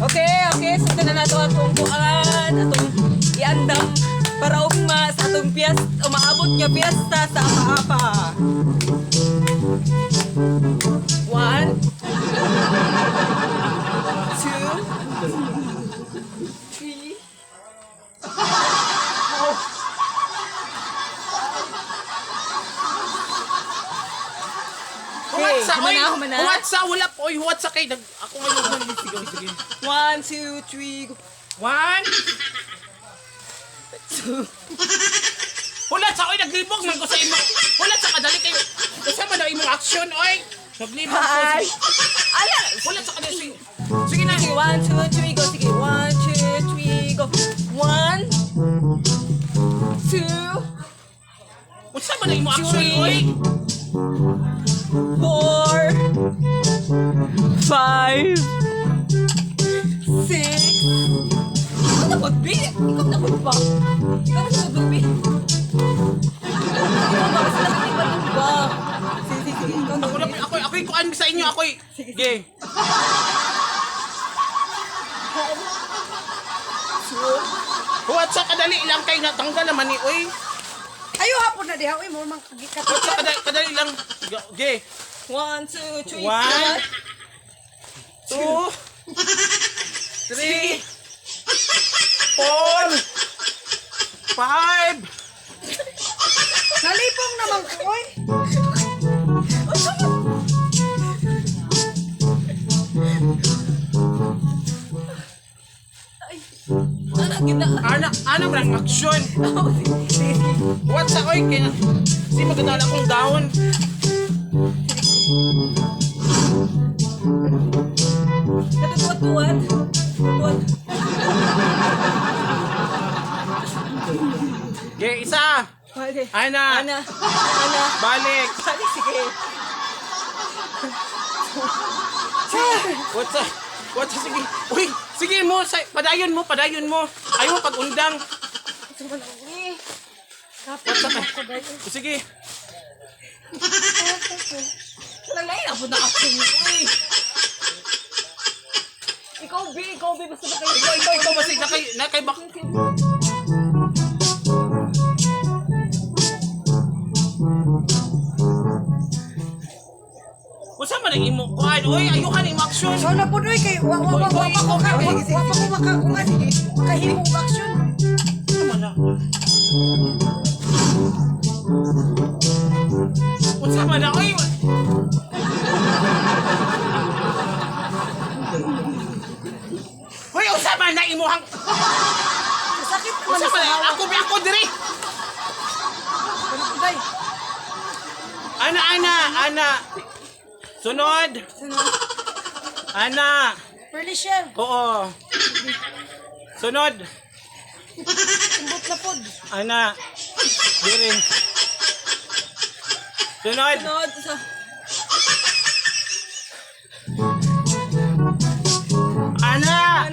Okay. Sundan na nato atong kuan, atong iandam para ugma sa atong piyesta, umaabot nga piyesta sa Apa-apa. One, two, three, four. Huwat sa, oy! Humana, humana. Huwat sa, wala po, oy, huwat sa kay. Nag, ako ngayon, sige, sige. One, two, three, go. One, Two. Hulat sa, oy, naglibog man ko sa imo. Hulat sa kadali kayo. Kasama na imong action, oy. Naglibog ko. Five. Sige. Ala! Hulat sa kadali. Sige, sige na. Sige, one, two, three, go. Sige, one, two, three, go. One, two, Unsa man na imong action, Three. oy? Four, five, six. Ikaw na pagbi! Ikaw na pagba! Ikaw na pagbi! Ikaw ba? Kasi nakalipat mo ba? Sige, sige, sige. Ikaw na Ako na, ako, ako, kuan sa inyo, ako. Sige. Two. Huwat sa kadali lang kay natanggal naman ni, oy. Ayo hapon na diha, uy, mo man kagikat. Huwat sa kadali, kadali lang. Ge. One, two, three, One. four. Two, three, four, five. Nalipong naman ko, oy. Ay, anak, gina. Ana, ana man ang action. Sige, sige. What sa oy kay si maganda na akong gown. Natutuwad-tuwad. Tuwad. Ge, isa. Balik. Ana. Ana. Ana. Balik. Balik, sige. What sa What sa sige. Uy, sige mo sa padayon mo, padayon mo. Ayaw mo pag-undang. Kapit What sa ko dahil. Sige. Nalain ako na ako. Uy. Ikaw, B. Ikaw, B. Basta ba kayo? Ikaw, ikaw, ikaw basta nakay nakay bak. Unsa man ang imo kuan? Uy, ayuhan imo action. So na pud oy kay wa wa wa wa pa ko ka wa wa pa ko makakuan. Makahimo og action. Unsa man na? Unsa man na? Uy! Uy, unsa man na imuhang Sakit naman Unsa sa man na? hawak. Ako ako diri. Ano po, day? Ana, ana, ana. Sunod. Ana. Pearly shell. Oo. Sunod. Imbot na pod. Ana. Diri. Sunod. Sunod. Sa... Ana.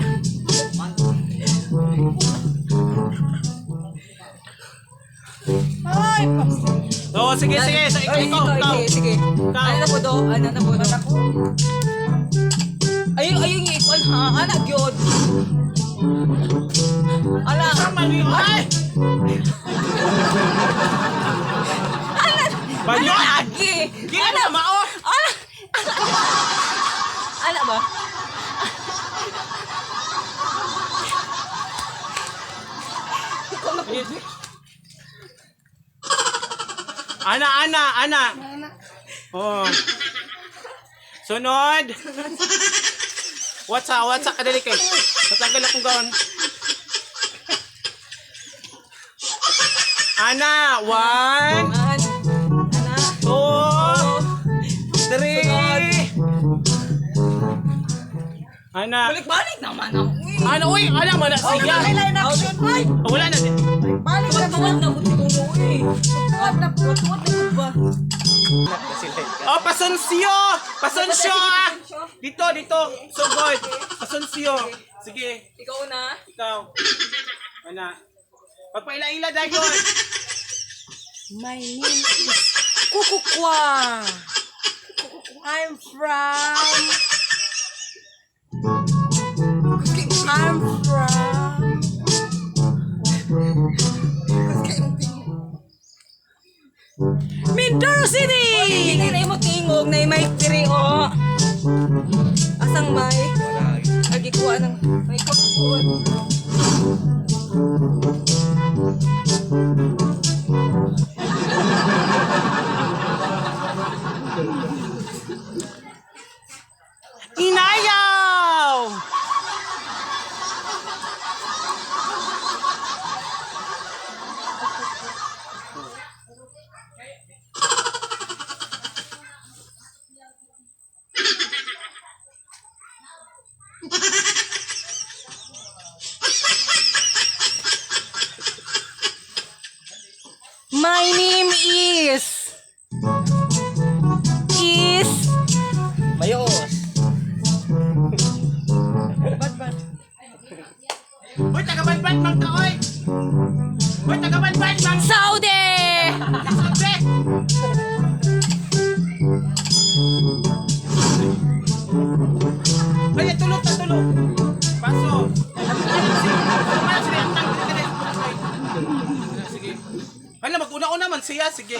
Ay, pas. Oo, sige, sige. Sa ikaw, Ay, ikaw, ikaw. Sige, sige. Ikaw. Ano na po do? Ano na po do? Ayun, ayun yung ikuan ha. Anak yun. Ala. Tama niyo. Ay! Ala. Banyo! Agi. Gila na mao. Ala. Ala ba? Ikaw na po. Ana, ana, ana. Oh. Sunod. What's up? What's up? Kadali kay. Natanggal akong gown. Ana, one, An. Ana. two, Oh. three. Ana. Balik-balik naman ako. eh. Ana, uy, ana man na Oh, siya. nakailain action. Ay, Oh, wala na. balik na Tuwad-tuwad na po siguro eh. Tuwad na po. Tuwad-tuwad na po ba? Oh, pasonsyo! Pasonsyo ah! Dito, dito. So good. Pasonsyo. Sige, Ikaw na. ikaw. Ana. Pagpaila-ila dayon. My name is Kukukwa. I'm from I'm from Mindoro City! Hindi na mo tingog na may diri o. Asang may? Agi kuha ng may kuha. Inayaw! My name is Mayos. Hoy, taga-banban man ka, oy! Hoy, taga-banban man! Saudi. Sabi! Ay, tulog ta, tulog. Paso. Sige. Hala, mag-una-una man siya. Sige.